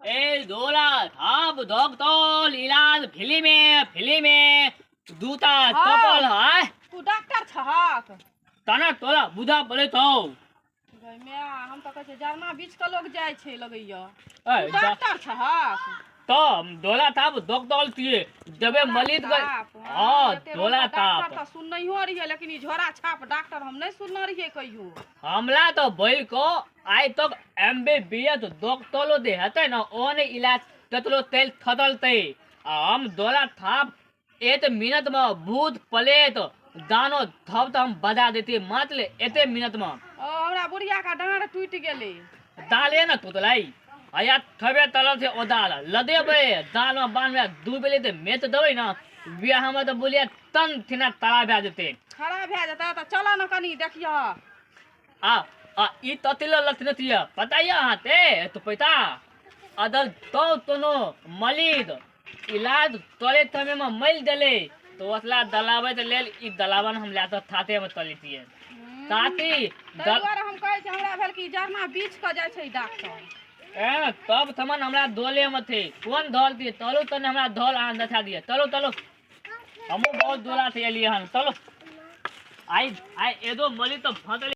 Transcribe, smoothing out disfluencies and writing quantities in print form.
ए दोला थाप डॉक्टर इलाज फिल्मे फिल्मे दूता चपल है। तू डॉक्टर छहक? तना तोला बुझा पड़े तो। गै माय, हम तऽ कहै छियै जरना बीच के लोग जाइ छै लगैया। ए, तू डॉक्टर छहक? तो दोला ताप डॉक्टर तिए जबे मलित गए। ताप, हाँ, एते दोला रंगके डॉक्टर ताप। तऽ सुननहियो रहियै, लेकिन ई झोरा छाप डॉक्टर हम नहि सुनने रहियै कहियो। हमला तो बैल को आइ तक एम बी बी एस डॉक्टरो दे हेतै न ओने इलाज ततलो तेल थदलतै आ हम दोला थाप एक मिनट में भूत प्लेट दानो थब तऽ हम बजा देती मात्र एते मिनट में। ओ हमरा बुढ़िया का डाँड़ टूटि गेलै। दाले न टूटलै हया थबे तलल छै, ओ दाल लदेबै दाल में बान्हबै, दू बेले तऽ मेच देबै न बियाह में तऽ बोलिया तन थिना तड़ा भए जेतै। खड़ा भए जेतै तऽ चलऽ ने कनि देखियह। आ आ ई ततिल लथनतिय पता यऽ अहाँ ते तो पैता अदल तो तोनो मलिद इलाज तले तमे में मल देले तो ओतला दलाबै के लेल ई दलावन हम ला तऽ थाते में तलितिए ताती ताहि दुआरे हम कहै छी हमरा भेल कि जरना बीछ कऽ जाइ छै डॉक्टर। ए तब थमन हमरा दोले में थे कोन धल दिए तलो तने हमरा धल अहाँ देखा दिए। चलो चलो, हमहूँ बहुत दूरा से एलियै हन। चलो, आइ आइ एगो मली तऽ फटले।